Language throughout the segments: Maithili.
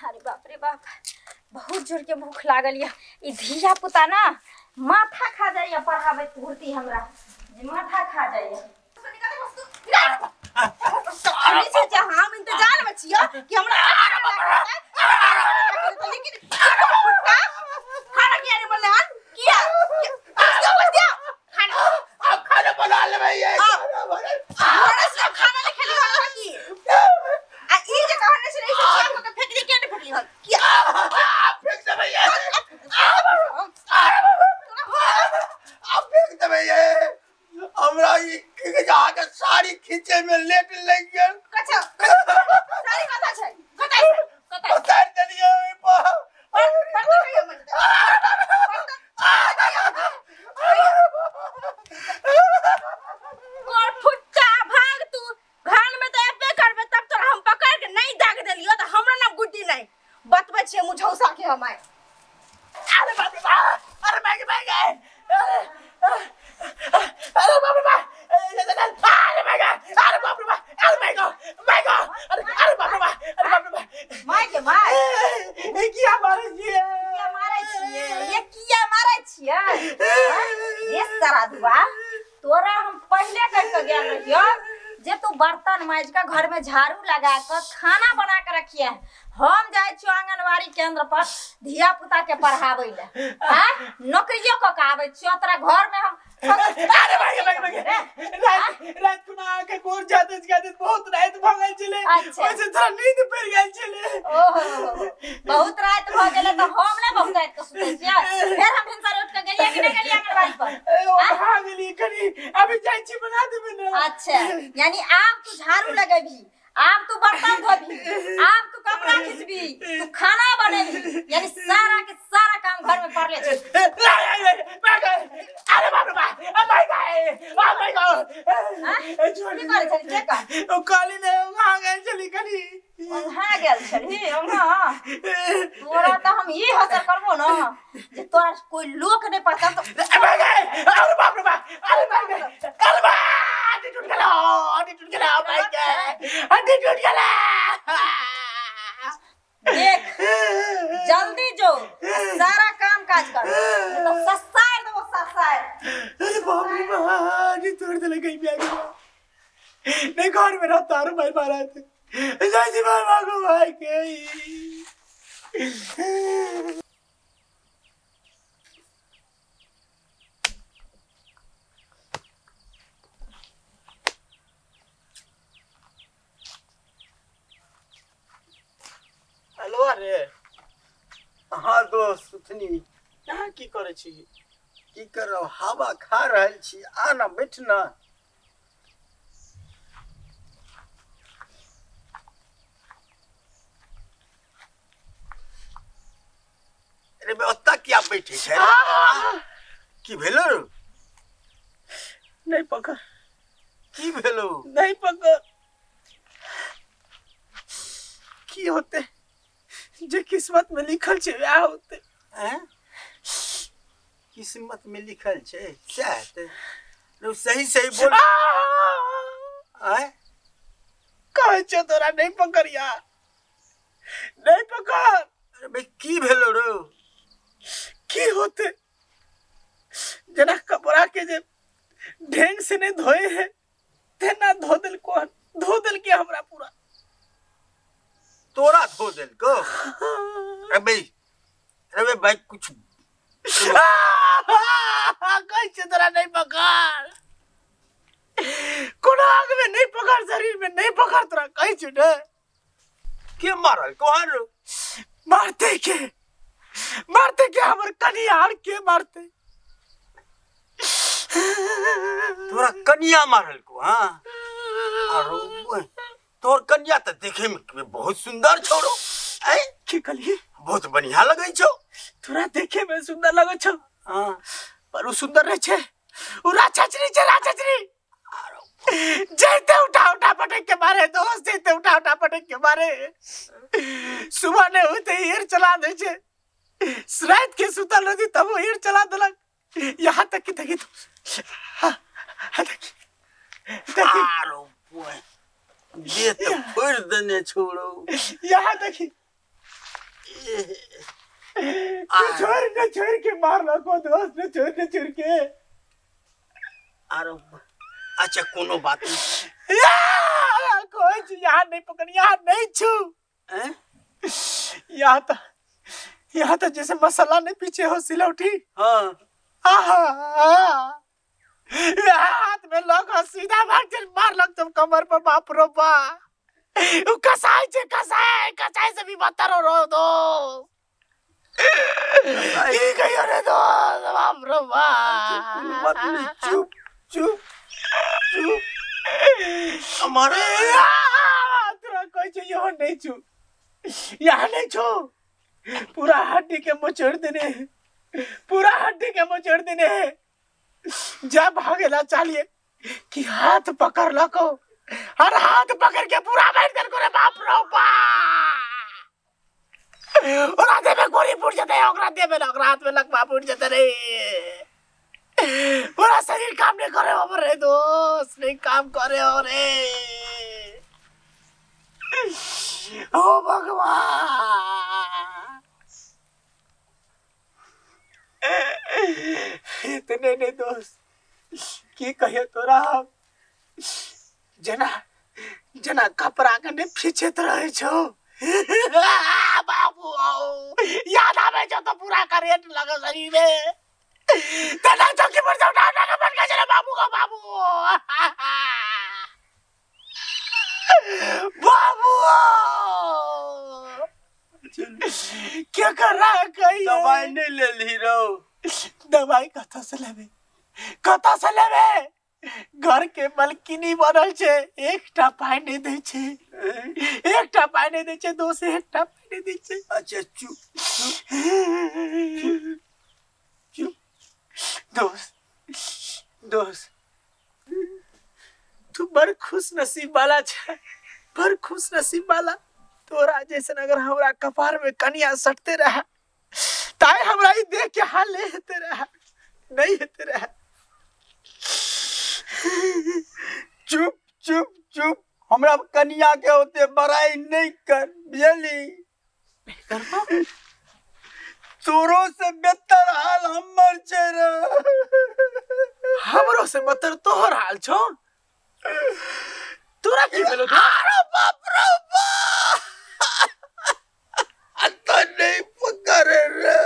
अरे बाप रे बाप, बहुत जोर के भूख लागल या। ई धिया पुता ना माथा खा जाइया, पढ़ाबै घुरती हमरा जे माथा खा जाइया। हम इंतजार में छियो कि हमरा लेकिन खाना किया नहीं बनले हन? किया किया खाना अब खाना बना ले भैया। हमरा सब खाना ले खेली हन की आ ई जे कहने से नहीं सब के फेंक दे, किया नहीं फेंकली हन? किया फेंक दे भैया, अब फेंक दे भैया। हमरा ई के साड़ी खींचे में लेट लग गेल। अच्छा साड़ी कथा छै, कथा छै, कथा उतार देलियै ओइ पर। पर पर कहियो मत कर फुच्चा भाग तू घान में तो एबे करबे तब तोरा हम पकड़ के नहीं दाग देलियो त हमरा नाम गुड्डी नहीं बतबै छियै मुझौसा के हम आइ। अरे बाप रे बाप, अरे भाग भाग, अरे बाप रे बाप, अरे भाग, अरे बाप रे बाप, अरे भाग भाग, अरे अरे बाप रे बाप, अरे बाप रे बाप। मार के मार, ए किया मारै छियै, किया मारै छियै, ये किया मारै छियै? ये सारा दुआ तोरा हम पहले कह के गेल रहियो जे तू बर्तन माज के घर में झाड़ू लगा के खाना बना के रखिए। हम जाय छियो आंगनबाड़ी केंद्र पर धिया पुता के पढ़ाबै ले, हां नौकरियो क के आबै छियो तोरा घर में हम। अरे भाग भाग भाग, रात रात को ना के गोर जाते जाते बहुत रात भ गेल छले, ओइसे थोड़ा नींद पड़ गेल छले। ओहो बहुत रात भ गेल त हम ने बहुत रात के सुतै छियै। फेर हम भिनसर उठ के गेलियै कि नहीं गेलियै आंगनबाड़ी पर? ओ भाग गेली कनी, अभी जाय छी बना देबै ना। अच्छा यानी आब तू झाड़ू लगेबी, आब तू बर्तन धोबी, आब तू कपड़ा खींचबी, तू खाना बनेबी, यानी सारा के सारा काम घर में पड़ले छै। अरे बाप रे बाप, ओ my God, oh my God, की करै छली से कह? ओ काली ने वहां गेल छली कनी, वहां गेल छली। वहां तोरा त हम ई हसर करबो न जे तोरा कोई लोक नहीं पहचान तो। अरे बाप रे बाप, अरे बाप रे, अरे बाप, हड्डी टूट गेला, हड्डी टूट गेला, ओ my God, हड्डी टूट गेला। देख जल्दी जो सारा काम काज कर तो ससार दो ससार। अरे बाप रे बाप, हड्डी तोड़ देले कहीं भी आगे नहीं घर में रह तारू भाई मारा थे जय जी भाई भागो भाई के। हेलो अरे हाँ दोस्त सुथनी, यहाँ की करे छी? की करब, हवा खा रहल छी। आ ना बैठ ना। अरे बे ओत्ता किया बैठे छै? की भेलो? नहीं पकड़। की भेलो? नहीं पकड़। की होते जे किस्मत में लिखल छै वएह होते। हैं? किस्मत में लिखल छै सएह हेतै। सही सही बोल। आय कहै छौ तोरा नहीं पकड़िया, नहीं पकड़। अरे भाई की भेलो रो? की होते जेना कपड़ा के जे ढंग से नहीं धोए है तेना धो देलको, धो देलके हमरा पूरा। तोरा धो देलको? अरे भाई, अरे भाई कुछ कहै छै तोरा नहीं पकड़, कोनो आग में नहीं पकड़, शरीर में नहीं पकड़, तोरा कहै छौ ने। के मारल कोहन रो? मारते के, मारते के हमर कनिया के मारते। तोरा कनिया मारल को? हाँ आरो तोर कनिया त देखे में बहुत सुंदर छोरो। ऐ की कहलिए? बहुत बढ़िया लगै छौ। तोरा देखे में सुंदर लगै छौ? हाँ पर उ सुंदर रहे छे, उ राक्षसनी छे, राक्षसनी। जैते उठा उठा पटक के मारे दोस्त, जैते उठा उठा पटक के मारे। सुबह ने होते हीर चला दे छे, रात के सुतल रही तब हीर चला देलक। यहाँ तक कि देखी तो, हाँ देखी देखी। आरो दे तो फोड़ देने छोड़ो। यहाँ देखी छोड़ ने छोड़ के मारलो को दोस्त ने छोड़ ने छोड़ के। अरे अच्छा कोनो बात नहीं, कोई चीज यहाँ नहीं पकड़, यहाँ नहीं छू। यहाँ तो जैसे मसाला नहीं पीछे हो सिलौटी। हाँ हाथ में लग सीधा भाग चल मार लग तुम कमर पर, बाप रो बा कसाई छे, कसाई कसाई से भी बदतर हो रो दो की कहियो रे दोस्त, बाप रो बा। चुप चुप चुप हमारे तोरा कोई चाहिए हो नहीं छू, यहाँ नहीं छू, पूरा हड्डी के मोचड़ देने, पूरा हड्डी के मोचड़ देने। जब भागेला चाहिए कि हाथ पकड़ लको और हाथ पकड़ के पूरा बैठ कर रे बाप रो बा, ओकरा देह में गोली फूट जते, ओकरा देह में ओकरा हाथ में लगवा फूट जते रे, पूरा शरीर काम नहीं करे हो रे दोस्त, नहीं काम करे हो रे। ओ भगवान इतने ने दोस्त की कहे तोरा हम जना जना कपड़ा के ने खींचत रहे छो बाबू याद आवे जो तो पूरा करेंट लगे शरीर में, तना चौकी पर जाओ उठा के बन के चले बाबू का बाबू बाबू क्या कर रहा है? कहीं दवाई नहीं ले ली रो। दवाई कथा से लेबे, कथा से लेबे? घर के मलकिनी बनल छे, एकटा पाई नहीं दै छे, एकटा पाई नहीं दै छे दोस्त, एकटा पाई नहीं दै छे। अच्छा चुप चुप चुप दोस्त, दोस्त तू बड़ खुश नसीब वाला छे, बड़ खुश नसीब वाला। तोरा जैसन अगर हमरा कपार में कनिया सटते रहा ताए हमरा ई देख के हाल ले हेते रहा, नहीं हेते रहा। चुप चुप चुप, हमरा कनिया के होते बड़ाई नहीं कर, बुझली? करबो तोरो से बेहतर हाल हमर छे रे। हमरो से बदतर तोहर हाल छो? तोरा की भेलो? अरे बाप रे बाप, अत नहीं पकड़े रे।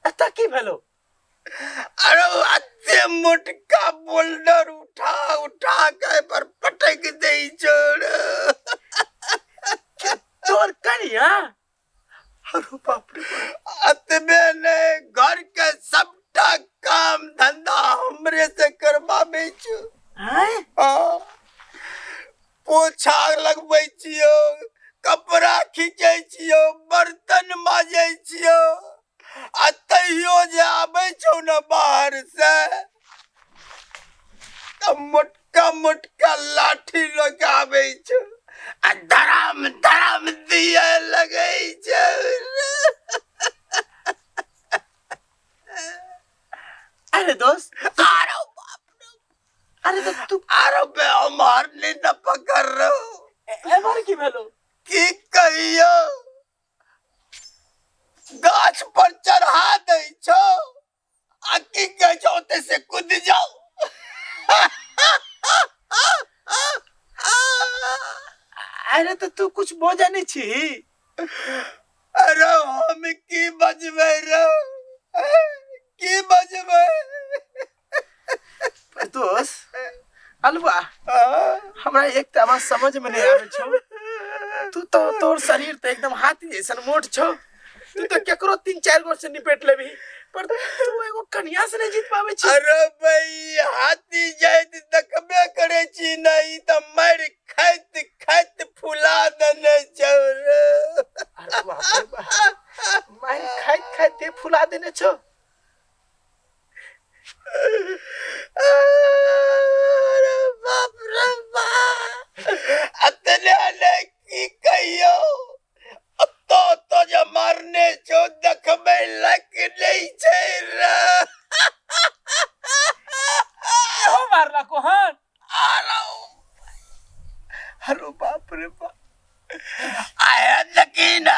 अत की भेलो? अरे अते मोटका बोल्डर उठा उठा के पर पटक दे छोड़। तोर कनिया? अरे बाप रे बाप, अतबे ने घर के सबटा काम धंधा हमरे से करवाबे छो। हाँ पोछा लगबै छियो, कपड़ा खींचै छियो, बर्तन माजै छियो, आ तैयो जे आबै छौ ने बाहर से त मोटका मोटका लाठी लऽ के आबै छौ आ धराम धराम दिए लगै छौ। अरे दोस्त, अरे बाप रे, अरे तो तू अरे बे हमार नहीं न पकड़ रहो। एमर की भेलो? की कहियो, गाछ पर चढ़ा दै छौ आ की कहै छौ ओतै से कूद जाओ। अरे तो तू कुछ बोझा नहीं छी? अरे हम की बजबै रे, की बजबै? दोस्त अलवा, हमरा एक बात समझ में नहीं आवे छौ। तू तो तोर शरीर तो एकदम हाथी जैसन मोट छौ, तू तो केकरो 3-4 गो से निपट लेबी, पर तू एगो कनिया से नहीं जीत पावे छी। अरे भाई हाथी जाइत देखबे करे छी, नहीं त मार खाइत खाइत फुला देने छौ रे। अरे बाप रे बाप, मार खाइत खाइत दे फुला देने छौ। अरे बाप रे बाप, अतने ने की कहियो, तो जे मारने छौ देखबै लायक नहीं छै रे। हो मारला कोहन? अरे बाप रे बाप, आया देखी ना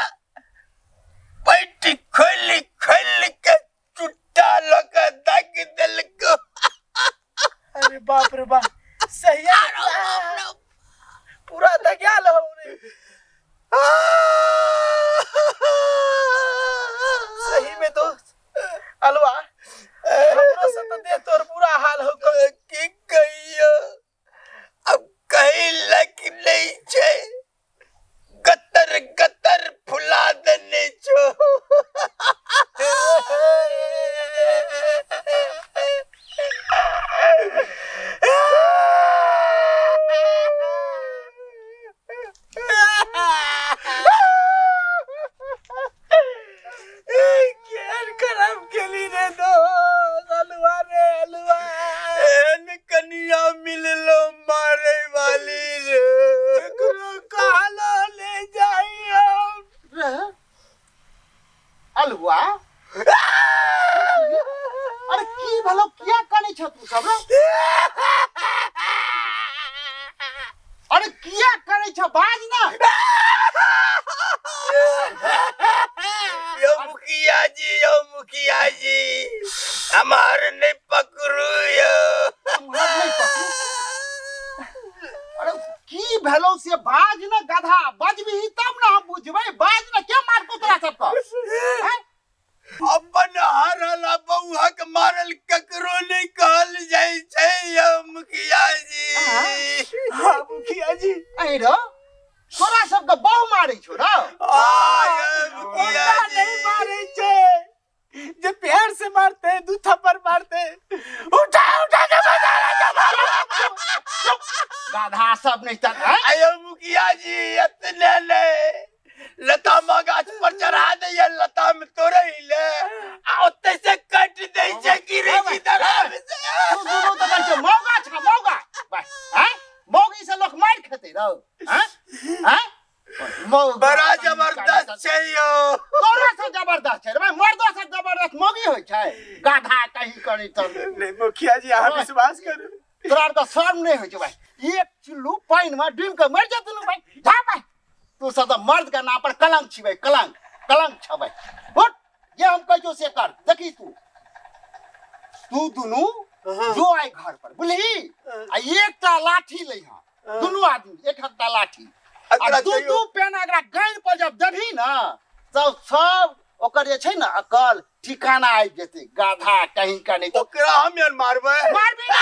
अरे किया करै छ बाज ना। यो मुखिया जी, यो मुखिया जी, हमार नहीं पकड़ू यो। तुम्हार नहीं पकड़ू? अरे की भेलो से बाज ना गधा, बजबी तब ना हम बुझबै। बाज ना के मारको तोरा सबका? अपन हारल बउहा के मारल ककरो नहीं कहल जाय छै यो मुखिया जी। हां मुखिया जी, अरे रो तोरा सबके बहु मारै छौ रो। आ मुखिया जी नहीं मारै छै, जे प्यार से मारते दू थप्पड़ मारते उठा उठा के बजा। गधा सब नहीं त। आयो मुखिया जी इतने ले लतामा गाछ पर चढ़ा दैया, लता में तोड़ै ले आ ओतै से काटि दै छै गिरे की तरह से। तू दुनू त कहै छै मौगा छ मौगा। हैं मौगी से लोक मारि खेतै रौ। हैं हैं मौगा बड़ा जबरदस्त छै यो। तोरा से जबरदस्त छै रे भाई, मर्दो से जबरदस्त मौगी होइ छै। गधा कहीं करी त नहीं मुखिया जी, अहाँ विश्वास करू तोरा त शर्म नहीं होइ छै भाई। एक चुल्लू पानि में डूबि के मरि जेतै भाई। जा भाई, तू सब त मर्द के नाम पर कलंक छी भाई, कलंक कलंक छ भाई। उठ, जे हम कहै छौ से कर। देखी तू तू दुनू जो आइ घर पर बुझली, आ एकटा लाठी लइहा दुनू आदमी, एक एकटा लाठी आ दू दू पेन एकरा गानि पर जब देबही ना तब सब ओकर जे छै ना अकल ठिकाना आबि जेतै। गधा कहीं का नहीं ओकरा हम यार मारबै। मारबी ना।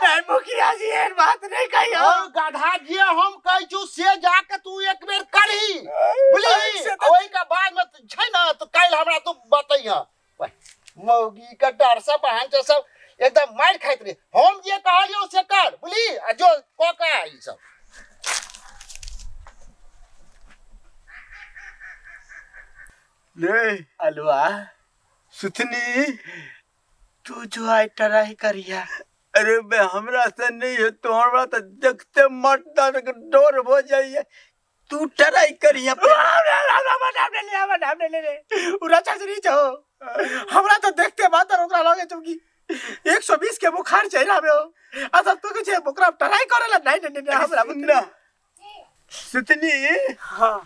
नहीं मुखिया जी, एहन बात नहीं कहियो। गधा जे हम कहै छु से जाके तू एक बेर करही बुझली, ओहि के बाद में छै ना तो काल्हि हमरा तू बतैह। मौगी के डर से बहन से सब एकदम मारि खाइत रहे। हम जे कहलियौ से कर बुझली, आ जो कऽ के आ ई सब। ले अलुआ सुथनी, तू जो आई ट्राई करिया। अरे बे हमरा से नहीं है तो हमरा तो देखते मरदा के डर हो जाइए। तू ट्राई करिया। हमरा तो देखते बात ओकरा लगे चौकी 120 के बुखार चढ़ रहा हो। आ तब तो के ओकरा ट्राई करेला नहीं नहीं नहीं हमरा ना सुथनी। हां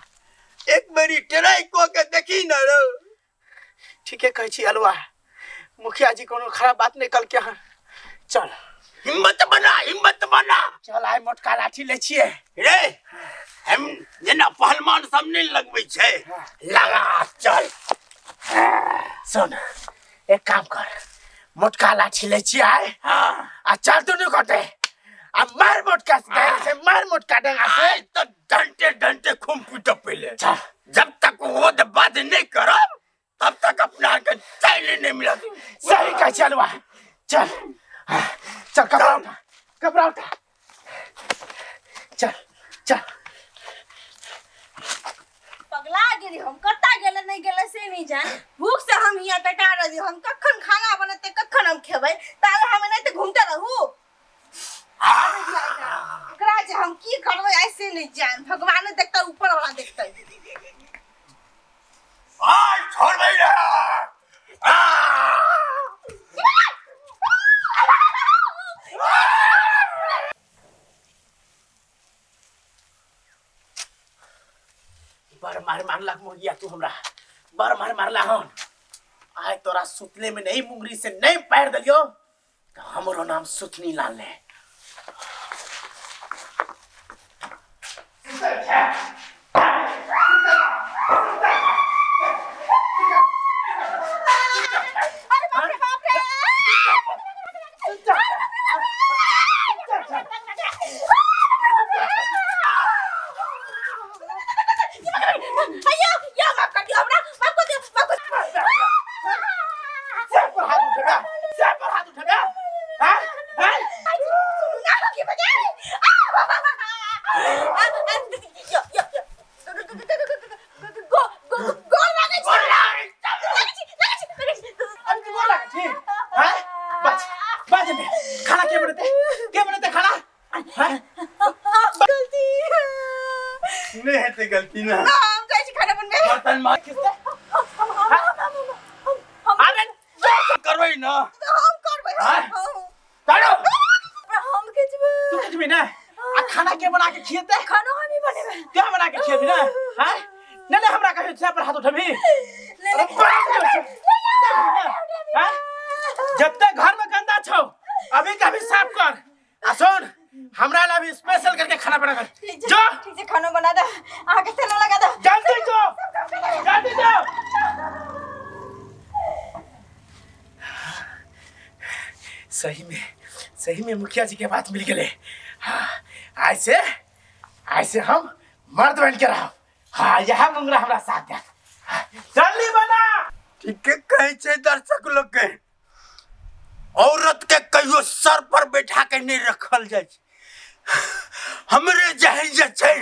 एक बारी ट्राई को के देखी ना रो। ठीक है कहै छी अलुआ, मुखिया जी कोनो खराब बात नहीं कल के। हां चल हिम्मत बना, हिम्मत बना। चल आइ मोटका लाठी ले छिए रे। हम जेना पहलवान सब नहीं लगबै छै, लगा चल। सुन एक काम कर, मोटका लाठी ले छिए आइ। हां आ चल दुनू गोटे आ मार मोटका से, मार मोटका डंगा से। तो डंटे डंटे खूब पीटब पहले। जब तक वो बात नहीं करब तब तक अपना के चैन नहीं मिलत। सही कह चलवा, चल चल कपड़ा उठा, कपड़ा उठा, चल चल। पगला गेली हम, कत्ता गेले नहीं गेले से नहीं जान। भूख से हम हिया टटा रही, हम कखन खाना बनते कखन हम खेबै, ताले हम नहीं तो घूमते रहू। एकरा जे हम की करबै ऐसे नहीं जान, भगवान देखता ऊपर वाला देखता। आ छोड़बै रे। आ बड़ मार मारलक मोगिया तू हमरा, बड़ मार मारला हन। आय तोरा सुतले में नहीं मुंगरी से नहीं पैर दलियो तो हमरो नाम सुथनी लाल ने। अरे बाप रे बाप रे, अयो यो माफ कर दियो हमरा, माफ कर दियो, माफ कर दियो। सर पर हाथ उठेगा, सर पर हाथ उठेगा। हां हां ना की बजे आ बाबा आ यो यो गो गो गोल लागै छै, लागै छै, लागै छै, लागै छै। अरे तू गोल लागै छै? हां बच बच ने खाना के बनते, के बनते खाना? हां गलती नहीं हेतै गलती ना। ना हम जाइ छी खाना बनबे। बर्तन माज किसते? हम अरे करबै ना हम करबै। हाँ? हम चलो हम खिचबै। तू जेबी ना आ खाना के बना के खिएते? खानो हम ही बनेबै। क्या बना के खिएबी ना? हां नहीं नहीं हमरा कहियो छे पर हाथ उठबी। नहीं हां जब तक घर में गंदा छौ अभी के अभी साफ कर। आ सुन हमरा ला भी स्पेशल करके खाना बना कर। जो ठीक से खाना बना दे, आके तेल लगा दे। जल्दी जो, जल्दी जो। सही में मुखिया जी के बात मिल गए। हाँ ऐसे ऐसे हम मर्द बन के रहो। हाँ यह मुंगरा हमरा साथ दे। जल्दी बना। ठीक है कहे छे दर्शक लोग के औरत के कहियो सर पर बैठा के नहीं रखल जाय। हमरे जहे जे छै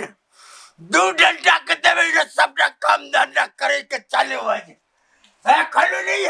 दू डंडा के देबै रे सबटा काम धंधा करे के चालू हो जाए। ए खलू नहीं।